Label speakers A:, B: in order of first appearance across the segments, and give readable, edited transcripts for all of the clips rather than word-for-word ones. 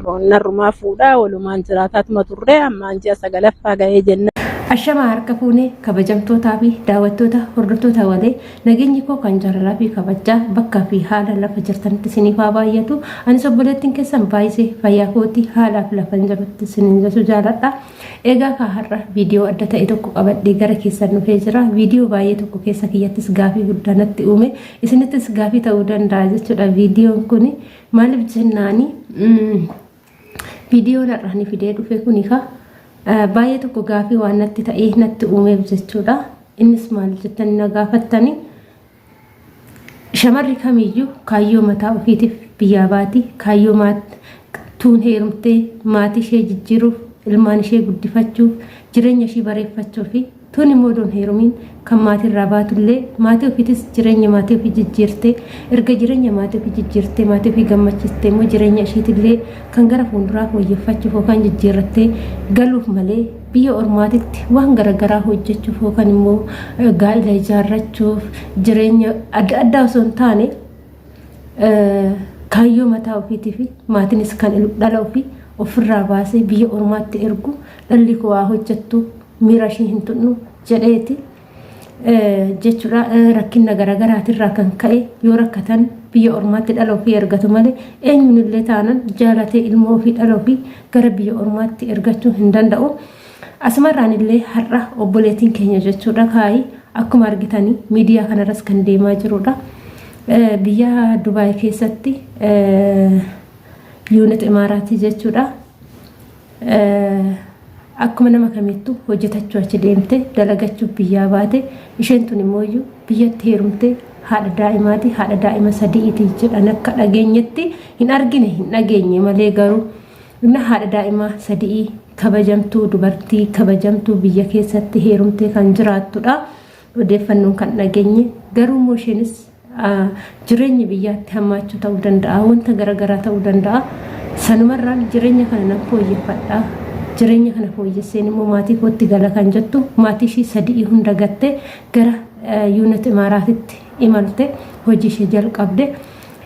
A: Narrumaa fuudhaa walumaan jiraataatuma turre ammaan ji'a sagalaffaa ga'ee jenna.
B: Ashamaa harka fuune kabajamtootaa fi daawwattoota hordoftoota walee nageenyi koo kan jaalalaa fi kabajaa bakka fi haala lafa jirtanitti isiniif haa baay'atu. Anis obboleettiin keessan baay'isee fayyaa kooti haalaa fi lafan jirutti isiniin jechuu jaaladha. Egaa kaa har'a viidiyoo adda ta'e tokko qabadhee gara keessan dhufee jira. Viidiyoo baay'ee tokko keessa kiyyattis gaafii guddaa natti uume. Isinittis gaafii ta'uu danda'a jechuudha viidiyoon kuni. Maaliif jennaani viidiyoon har'a ani fidee dhufe kuni kaa baay'ee tokko gaafii waan natti ta'ee natti uumeef jechuudha. Innis maal jettanii na gaafattani shamarri kamiyyuu kaayyoo mataa ofiitiif biyyaa baati. Kaayyoo tuun heerumtee maatii ishee jijjiiruuf, ilmaan ishee guddifachuuf, jireenya ishii bareeffachuuf Tun immoo odoon heerumiin kan maatii irraa baatullee maatii ofiitis jireenya maatii ofii jijjiirtee erga jireenya maatii ofii jijjiirtee maatii ofii gammachiistee immoo jireenya ishiitillee kan gara fuulduraa fooyyeffachuuf yookaan jijjiirrattee galuuf malee biyya ormaatitti waan garagaraa hojjechuuf yookaan immoo gaa'ila ijaarrachuuf jireenya adda addaa osoo hin taane kaayyoo mataa ofiitii fi maatiinis kan dhala ofii ofirraa baasee biyya ormaatti ergu dhalli koo haa hojjettu miira ishii hin tuqnu jedheeti jechuudha. Rakkinna garaagaraatirraa kan ka'e yoo rakkatan biyya ormaatti dhala ofii ergatu malee eenyuun illee taanan jaalatee ilmoo ofii dhala ofii gara biyya ormaatti ergachuu hin danda'u. Asumarraan illee har'a obboleettiin keenya jechuudha kaayi akkuma argitanii miidiyaa kanarras kan deemaa jirudha. Biyya Dubaay keessatti yuunit imaaraatii jechuudha. Akkuma nama kamittuu hojjetachuu achi deemte dalagachuuf biyyaa baate isheen tun immoo biyyatti heerumte haadha daa'imaati haadha daa'ima sadi'iti jedhan akka dhageenyetti hin argine hin dhageenye malee garuu inna haadha daa'imaa sadi'ii kabajamtuu dubartii kabajamtuu biyya keessatti heerumtee kan jiraattudha odeeffannoon kan dhageenye garuu immoo isheenis Jireenyi biyyaatti hammaachuu ta'uu danda'a, wanta garaagaraa ta'uu danda'a. Sanumarraan jireenya kana nan fooyyeffadha. Jireenya kana fooyyesseen immoo maatii kootti gala kan jettu maatii ishii sadi'ii hunda gattee gara yuunit imaaraatitti imalte hojii ishee jalqabde.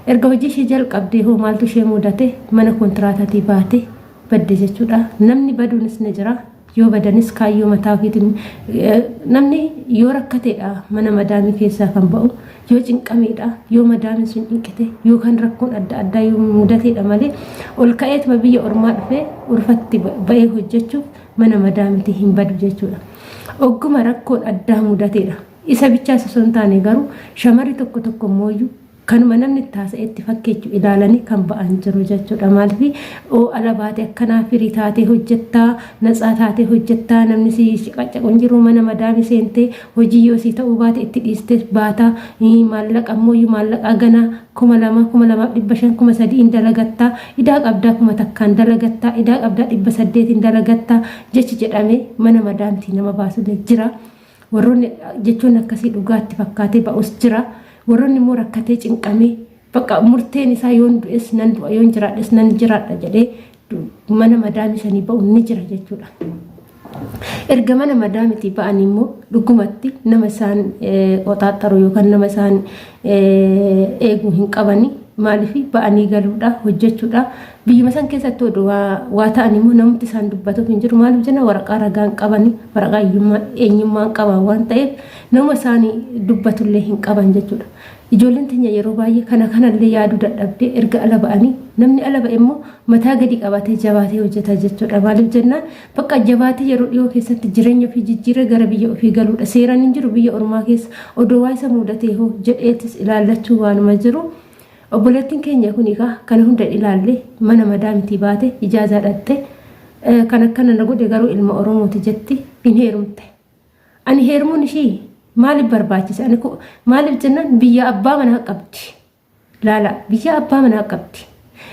B: Erga hojii ishee jalqabdee hoo maaltu ishee mudate mana kontiraataatii baate badde jechuudha. Namni baduunis ni jira. Yoo badanis kaayyoo mataa ofiitiin namni yoo rakkateedha mana madaamii keessaa kan ba'u yoo cinqameedha yoo madaamiin sun cinqite yookaan rakkoon adda addaa yoo mudateedha malee ol ka'eetuma biyya ormaa dhufee urfatti ba'ee hojjechuuf mana madaamiitii hin badu jechuudha. Ogguma rakkoon addaa mudateedha. Isa bichaas osoo hin taane garuu shamarri tokko tokko immoo Kanuma namni itti haasa'e itti fakkeechu ilaalanii kan ba'an jiru jechuudha. Maaliif oo ala baate akkanaa firii taatee hojjettaa, natsaa taatee hojjettaa, namni si qaccaqu hin jiru, mana madaami seentee hojii yoo sii ta'uu baate itti dhiistee baata, maallaqa ammoo maallaqa ganaa 2000, 2500, 3000 dalagattaa, idaa qabdaa 1000 dalagattaa, idaa qabdaa 800 dalagattaa jechi jedhamee mana madaamtii nama baasullee jira. Warroonni jechoonni akkasii dhugaatti fakkaatee ba'us jira. Warroonni immoo rakkatee cinqamee bakka murteen isaa yoon du'es nan du'a yoon jiraadhes nan jiraadha jedhee mana madaamii sanii ba'u ni jira jechuudha. Erga mana madaamitii ba'anii immoo dhugumatti nama isaan qoxaaxaru yookaan nama isaan eegu hin qabani. Maaliif ba'anii galuudha hojjechuudha. Biyyuma san keessatti odoo waa ta'an immoo namni isaan dubbatuuf hin jiru. Maaliif jenna waraqaa ragaa hin qabani waraqaa eenyummaa hin qaban waan ta'eef nama isaanii dubbatullee hin qaban jechuudha. Ijoolleen teenya yeroo baay'ee kana kanallee yaaduu dadhabdee erga ala ba'anii namni ala ba'e immoo mataa gadi qabatee jabaatee hojjeta jechuudha. Maaliif jennaan bakka jabaatee yeroo dhiyoo keessatti jireenya ofii jijjiiree gara biyya ofii galuudha. Seeraan hin jiru biyya ormaa keessa odoo waa isa mudatee hoo jedheetis ilaallachuu waanuma jiru. Obboleettiin keenya kun egaa kana hunda hin ilaalle mana madaamitii baate ijaazaa dhaqxe kan akkana na godhe garuu ilma Oromooti jetti hin heerumte. Ani heerumuun ishii maaliif barbaachise? Ani maaliif jennaan biyya abbaa manaa qabdi. Laala biyya abbaa manaa qabdi.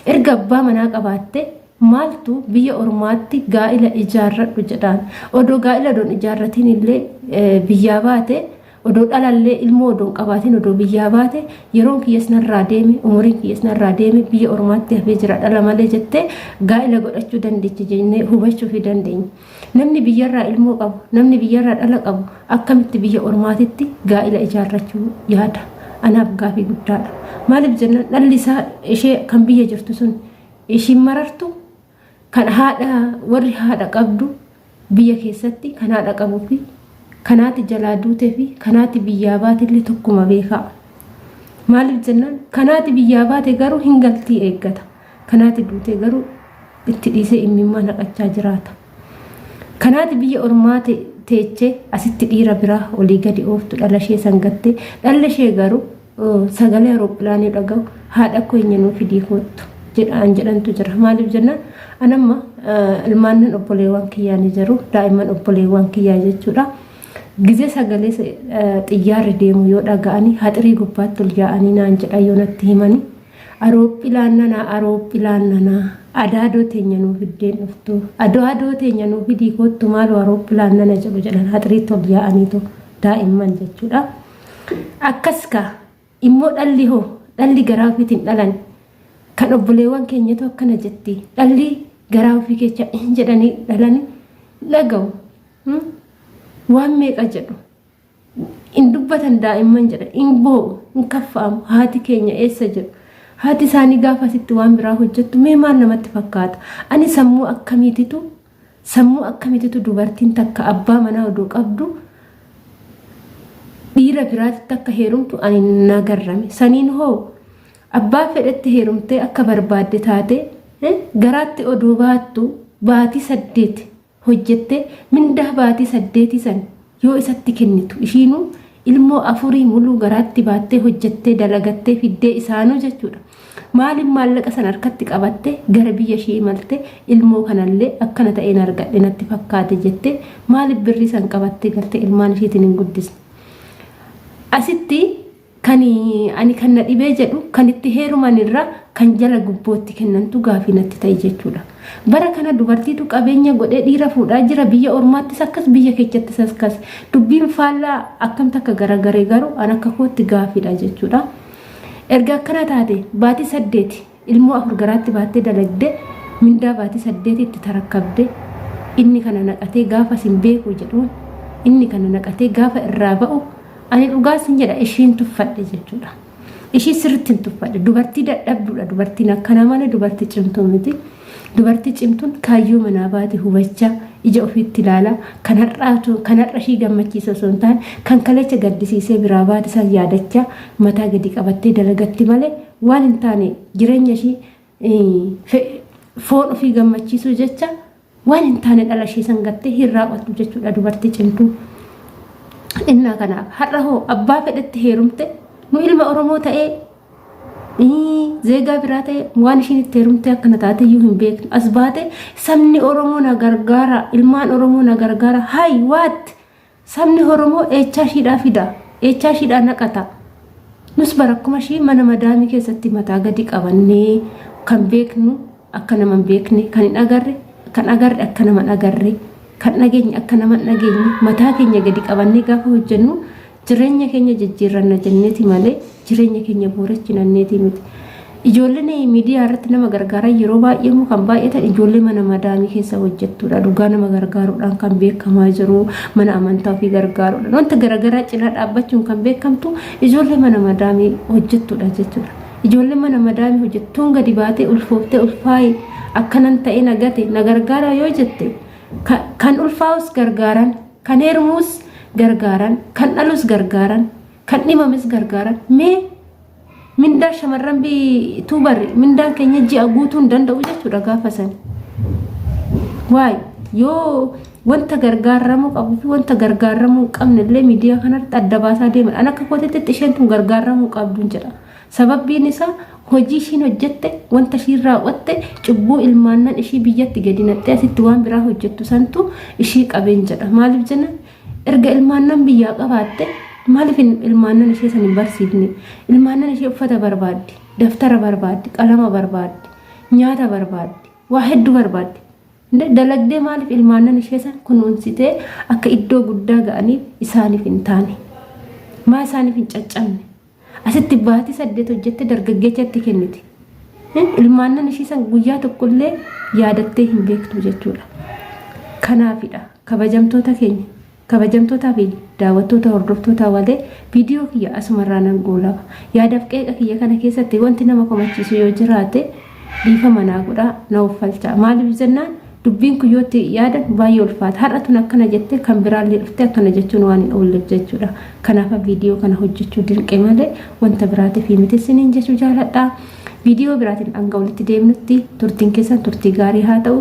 B: Erga abbaa manaa qabaatte maaltu biyya ormaatti gaa'ila ijaarradhu jedhaan. Odoo gaa'ila odoon ijaarratiin illee biyyaa baate Odoo dhalallee ilmoo odoo hin qabaatin odoo biyyaa baate yeroon kiyyas narraa deeme umuriin kiyyas narraa deeme biyya ormaatti hafee jira dhala malee jettee gaa'ila godhachuu dandeechi jennee hubachuufi dandeenya. Namni biyyarraa ilmoo qabu namni biyyarraa dhala qabu akkamitti biyya ormaatitti gaa'ila ijaarrachuu yaada? Anaaf gaafii guddaadha. Maaliif jennaan dhalli isaa ishee kan biyya jirtu sun ishiin marartu Kan haadha warri haadha qabdu biyya keessatti kan haadha qabuu fi kanaati jalaa duutee fi kanaati biyyaa baatellee tokkuma beekaa. Maaliif jennaan kanaati biyyaa baate garuu hin galtii eeggata. Kanaati duutee garuu itti dhiisee immimmaan haqachaa jiraata. Kanaati biyya ormaa teechee asitti dhiira biraa olii gadi ooftu dhala ishee sangattee dhalli ishee garuu sagalee aerooppilaanii dhaga'u haadha koo eenyu nuu fidii koottu jedhaan jedhantu jira. Maaliif jennaan anamma ilmaannan obboleewwan kiyyaa ni jiru daa'imman obboleewwan kiyyaa jechuudha. Gizee sagalee xiyyaarri deemu yoo dhaga'anii haxirii gubbaatti ol yaa'anii naan jedhan yoo natti himanii aerooppilaannanaa aerooppilaannanaa adaadoo teenya nuu fiddeen dhuftu adaadoo teenya nuu fidii koottu maaloo aerooppilaannana jedhu jedhan haxiriitti ol yaa'aniitu daa'imman jechuudha. Akkas kaa immoo dhalli hoo dhalli garaa ofiitiin dhalan kan obboleewwan keenyatu akkana jetti dhalli garaa ofii keessa jedhanii dhalani dhaga'u waan meeqa jedhu in dubbatan daa'imman jedhan in boo'u in kaffa'amu haati keenya eessa jedhu haati isaanii gaafa asitti waan biraa hojjettu mee maal namatti fakkaata ani sammuu akkamiititu sammuu akkamiititu dubartiin takka abbaa manaa odoo qabdu dhiira biraatitti akka heerumtu ani na garrame saniin hoo abbaa fedhetti heerumtee akka barbaadde taate garaatti odoo baattu baatii 8 hojjettee mindaa baatii 8 san yoo isatti kennitu ishiinuu ilmoo afurii muluu garaatti baattee hojjettee dalagattee fiddee isaanuu jechuudha. Maaliin maallaqa san harkatti qabattee gara biyya ishee imalte ilmoo kanallee akkana ta'een argadhe natti fakkaate jettee maaliif birrii san qabattee galtee ilmaan isheetiin hin guddisne. Asitti kan ani kan na dhibee jedhu kan itti heeruman irraa kan jala gubbootti kennantu gaafii natti ta'e jechuudha. Bara kana dubartiitu qabeenya godhee dhiira fuudhaa jira biyya ormaattis akkas biyya keessattis akkas dubbiin faallaa akkamta akka garagaree garuu an akka kootti gaafiidha jechuudha. Erga akkana taate baatii 8 ilmoo afur garaatti baattee dalagde mindaa baatii 8 itti tarakkabde inni kana naqatee gaafa sin beeku jedhuun inni kana naqatee gaafa irraa ba'u ani dhugaa sin jedha ishiin tuffadhe jechuudha. Ishii sirriitti hin tuffadhe dubartii dadhabduudha dubartiin akkana malee dubartii cimtuu miti. Dubartii cimtuun kaayyoo manaa baate hubachaa ija ofiitti ilaalaa kan har'aatu kan har'a ishii gammachiisa osoo hin taane kan kalecha gaddisiisee biraa baate san yaadachaa mataa gadi qabattee dalagatti malee waan hin taane jireenya ishii foon ofii gammachiisuu jecha waan hin taane dhala ishee san gattee hin raawwattu jechuudha dubartii cimtuu. Innaa kanaaf har'a hoo abbaa fedhetti heerumte nu ilma Oromoo ta'ee zeegaa biraa ta'e waan ishiin itti heerumte akkana taate iyyuu hin beeknu. As baate sabni Oromoo na gargaara ilmaan Oromoo na gargaara hayi waat sabni Oromoo eechaa ishiidhaa fida eechaa ishiidhaa naqata. Nus barakkuma ishii mana madaamii keessatti mataa gadi qabannee kan beeknu akka nama hin beekne kan hin agarre kan agarre akka nama hin agarre kan dhageenye akka nama hin dhageenye mataa keenya gadi qabannee gaafa hojjennu jireenya keenya jijjiirranna jenneeti malee jireenya keenya boorachinanneeti miti. Ijoolleen miidiyaa irratti nama gargaaran yeroo baay'ee immoo kan baay'atan ijoollee mana madaamii keessa hojjettudha. Dhugaa nama gargaaruudhaan kan beekamaa jiru mana amantaa ofii gargaaruudhaan wanta garaagaraa cinaa dhaabbachuun kan beekamtu ijoollee mana madaamii hojjettudha jechuudha. Ijoollee mana madaamii hojjettuun gadi baatee ulfooftee ulfaa'ee akkanan ta'e na gate na gargaara yoo jette kan ulfaa'us gargaaran kan heerumuus gargaaran kan dhalus gargaaran kan dhimames gargaaran mee mindaa shamarran biituu barri mindaan keenya ji'a guutuu hin danda'u jechuudha gaafa san. Waay yoo wanta gargaaramuu qabu fi wanta gargaaramuu hin qabne illee miidiyaa kanarratti adda baasaa deeman an akka kootitti isheen tun gargaaramuu qabdu jedha. Sababbiin isaa hojii ishiin hojjette wanta ishiin raawwatte cubbuu ilmaannan ishii biyyatti gadi naqxee asitti waan biraa hojjettu santu ishii qabeen jedha. Maaliif jennaan erga ilmaannan biyyaa qabaatte maaliif ilmaannan ishee san hin barsiifne? Ilmaannan ishee uffata barbaaddi, daftara barbaaddi, qalama barbaaddi, nyaata barbaaddi, waa hedduu barbaaddi. Dalagdee maaliif ilmaannan ishee san kunuunsitee akka iddoo guddaa ga'aniif isaaniif hin taane? Maa isaaniif hin caccabne? Asitti baatii 8 hojjette dargaggeechatti kenniti. Ilmaannan ishii san guyyaa tokkollee yaadattee hin beektu jechuudha. Kanaafidha kabajamtoota keenya kabajamtootaa fi daawwattoota hordoftoota walee viidiyoo kiyya asumarraa nan goolaba. Yaadaaf qeeqa kiyya kana keessatti wanti nama komachiisu yoo jiraate Dhiifama naa godhaa na uffalchaa. Maaliif jennaan dubbiin kun yoo itti yaadan baay'ee ulfaata. Har'a tun akkana jettee kan biraallee dhuftee akkana jechuun waan hin oolleef jechuudha. Kanaaf viidiyoo kana hojjechuu dirqe malee wanta biraatiif miti isiniin jechuu jaaladha. Viidiyoo biraatiin hanga walitti deemnutti turtiin keessan turtii gaarii haa ta'u.